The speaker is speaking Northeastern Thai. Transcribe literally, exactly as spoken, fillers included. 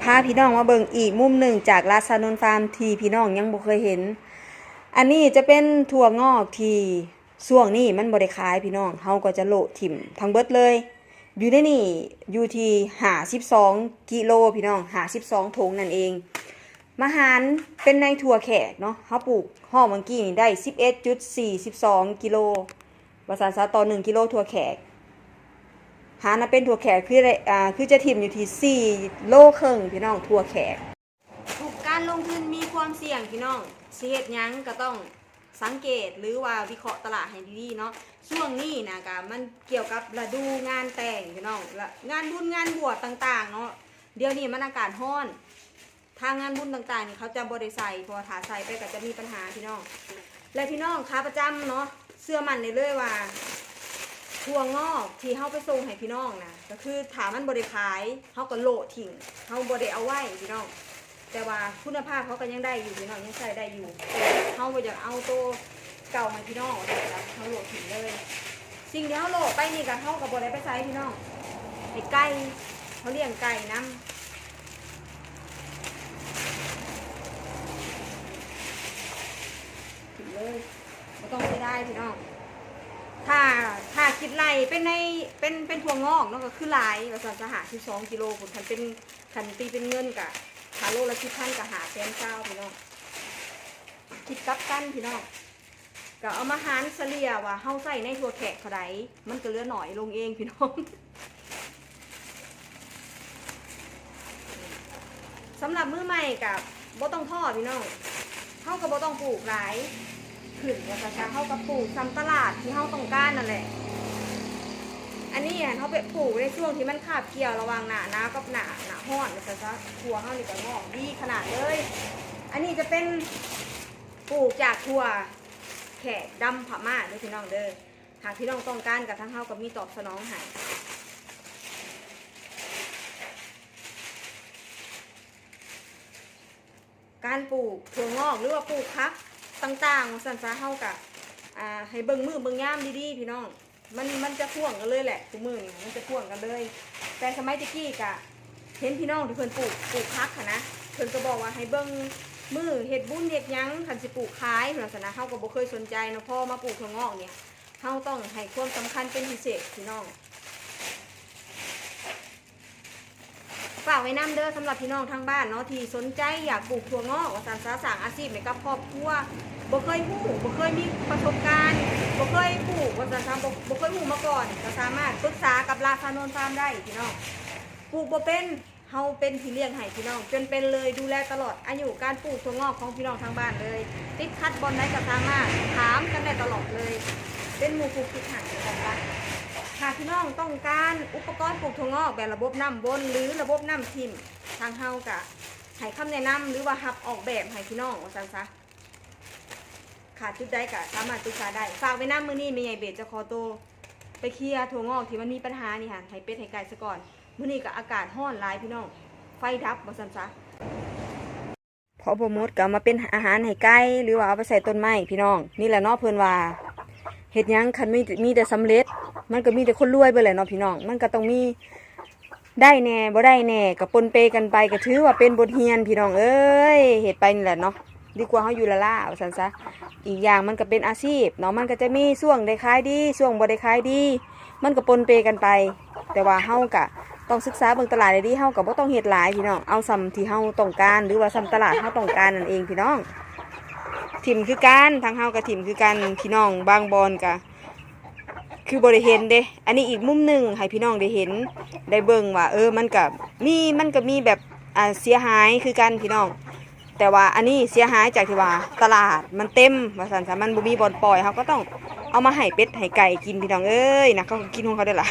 พาพี่น้องมาเบิ่งอีกมุมหนึ่งจากราชานนท์ฟาร์มที่พี่น้องยังบ่เคยเห็น อันนี้จะเป็นถั่วงอกที่ช่วงนี้มันบ่ได้ขายพี่น้อง เฮาก็จะโละถิ่มทั้งเบิดเลย อยู่ในนี่อยู่ที่ห้าสิบสองกิโลพี่น้อง ห้าสิบสองถุงนั่นเอง มาหารเป็นในถั่วแขกเนาะ เฮาปลูกฮอบเมื่อกี้นี่ได้สิบเอ็ดจุดสี่สิบสองกิโล ว่าซั่นซะ ต่อหนึ่งกิโลถั่วแขก หารมาเป็นถั่วแขกคือได้ อ่า คือจะถิ่มอยู่ที่สี่โลครึ่งพี่น้อง ถั่วแขก ทุกการลงทุนมีความเสี่ยงพี่น้อง สิเฮ็ดหยังก็ต้องสังเกตหรือว่าวิเคราะห์ตลาดให้ดีๆเนาะ ช่วงนี้นะกะมันเกี่ยวกับฤดูงานแต่งพี่น้อง และงานบุญงานบวชต่างๆเนาะ เดี๋ยวนี้มันอากาศร้อน ทางงานบุญต่างๆนี่เขาจะบ่ได้ใส่ เพราะว่าถ้าใส่ไปก็จะมีปัญหาพี่น้อง และพี่น้องขาประจำเนาะ เชื่อมั่นได้เลยว่า ถั่วงอกที่เฮาไปส่งให้พี่น้องนะ ก็คือถ้ามันบ่ได้ขาย เฮาก็โละทิ้ง เฮาบ่ได้เอาไว้พี่น้อง แต่ว่าคุณภาพเขาก็ยังได้อยู่พี่น้อง ยังใช้ได้อยู่ แต่เฮาบ่อยากเอาโตเก่าให้พี่น้องนะ เฮาโละทิ้งเลย สิ่งที่เฮาโละไปนี่ก็ เฮาก็บ่ได้ไปใส่พี่น้อง ให้ไก่ เฮาเลี้ยงไก่นำ กินเลย บ่ต้องเสียดายพี่น้อง ถ้า ถ้าคิดไล่เป็นใน เป็น เป็นถั่วงอกเนาะ ก็คือหลาย ว่าซั่นซะ ห้าสิบสองกิโลพุ้น คันเป็น คันตีเป็นเงินก็ ถ้าโลละสิบพันก็ห้าแสนซาวพี่น้อง คิดกลับกันพี่น้อง ก็เอามาหารเฉลี่ยว่าเฮาใส่ในถั่วแขกเท่าใด มันก็เหลือน้อยลงเองพี่น้อง สำหรับมือใหม่ก็บ่ต้องท้อพี่น้อง เฮาก็บ่ต้องปลูกหลาย ขึ้นว่าซั่นซะ เฮาก็ปลูกส่ำตลาดที่เฮาต้องการนั่นแหละ อันนี้หั้นเฮาไปปลูกในช่วงที่มันคาบเกี่ยวระหว่างหน้าหนาวกับหน้า หน้าร้อนว่าซั่นซะ ถั่วเฮานี่ก็งอกดีขนาดเลย อันนี้จะเป็นปลูกจากถั่วแขกดำพม่าเด้อพี่น้องเด้อ หากพี่น้องต้องการก็ทางเฮาก็มีตอบสนองให้ การปลูกถั่วงอกหรือว่าปลูกผักต่างๆว่าซั่นซะ เฮาก็ อ่า ให้เบิ่งมื้อเบิ่งยามดีๆพี่น้อง มัน มันจะพ่วงกันเลยแหละ ซุมื้อนี่มันจะพ่วงกันเลย แต่สมัยตะกี้ก็เห็นพี่น้องที่เพิ่นปลูก ปลูกผักหั้นนะ เพิ่นก็บอกว่าให้เบิ่งมื้อเฮ็ดบุญเฮ็ดหยัง คันสิปลูกขายว่าซั่นนะ เฮาก็บ่เคยสนใจเนาะ พอมาปลูกถั่วงอกเนี่ย เฮาต้องให้ความสำคัญเป็นพิเศษพี่น้อง ฝากไว้นำเด้อ สำหรับพี่น้องทางบ้านเนาะ ที่สนใจอยากปลูกถั่วงอกว่าซั่นซะ สร้างอาชีพให้กับครอบครัว บ่เคยรู้ บ่เคยมีประสบการณ์ บ่เคยปลูกว่าซั่นซะ บ่ บ่เคยรู้มาก่อน ก็สามารถปรึกษากับราชานนท์ฟาร์มได้พี่น้อง ปลูกบ่เป็น เฮาเป็นพี่เลี้ยงให้พี่น้อง จนเป็นเลย ดูแลตลอดอายุการปลูกถั่วงอกของพี่น้องทางบ้านเลย ติดขัดบ่อนใดก็สามารถถามกันได้ตลอดเลย เป็นหมู่ปลูกติดหักกันว่า หากพี่น้องต้องการอุปกรณ์ปลูกถั่วงอกแบบระบบน้ำวนหรือระบบน้ำทิ่ม ทางเฮาก็ให้คำแนะนำหรือว่ารับออกแบบให้พี่น้องว่าซั่นซะ ขาดจุดใดก็สามารถปรึกษาได้ ฝากไว้นำ มื้อนี้แม่ใหญ่เบสจะขอตัวไปเคลียร์ถั่วงอกที่มันมีปัญหานี่หั่น ให้เป็ดให้ไก่ซะก่อน มื้อนี้ก็อากาศร้อนหลายพี่น้อง ไฟดับว่าซั่นซะ พอบ่หมดก็เอามาเป็นอาหารให้ไก่ หรือว่าเอาไปใส่ต้นไม้พี่น้อง นี่แหละเนาะ เพิ่นว่าเฮ็ดหยังคันมี มีแต่สำเร็จ มันก็มีแต่คนรวยเบิดแหละเนาะพี่น้อง มันก็ต้องมีได้แหน่บ่ได้แหน่ ก็ปนเปกันไป ก็ถือว่าเป็นบทเรียนพี่น้องเอ้ย เฮ็ดไปนี่แหละเนาะ ดีกว่าเฮาอยู่ล้าๆว่าซั่นซะ อีกอย่างมันก็เป็นอาชีพเนาะ มันก็จะมีช่วงได้ขายดี ช่วงบ่ได้ขายดี มันก็ปนเปกันไป แต่ว่าเฮาก็ต้องศึกษาเบิ่งตลาดดีๆ เฮาก็บ่ต้องเฮ็ดหลายพี่น้อง เอาส่ำที่เฮาต้องการ หรือว่าส่ำตลาดเฮาต้องการนั่นเองพี่น้อง ถิ่มคือกัน ทางเฮาก็ถิ่มคือกันพี่น้อง บางบ่อนก็คือบ่ได้เห็นเด้ อันนี้อีกมุมหนึ่งให้พี่น้องได้เห็น ได้เบิ่งว่า เออ มันก็มี มันก็มีแบบ อ่า เสียหายคือกันพี่น้อง แต่ว่าอันนี้เสียหายจากที่ว่าตลาดมันเต็มว่าซั่นซะ มันบ่มีบ่อนปล่อย เฮาก็ต้องเอามาให้เป็ดให้ไก่กินพี่น้องเอ้ยนะ เขาก็กินของเขาได้ล่ะ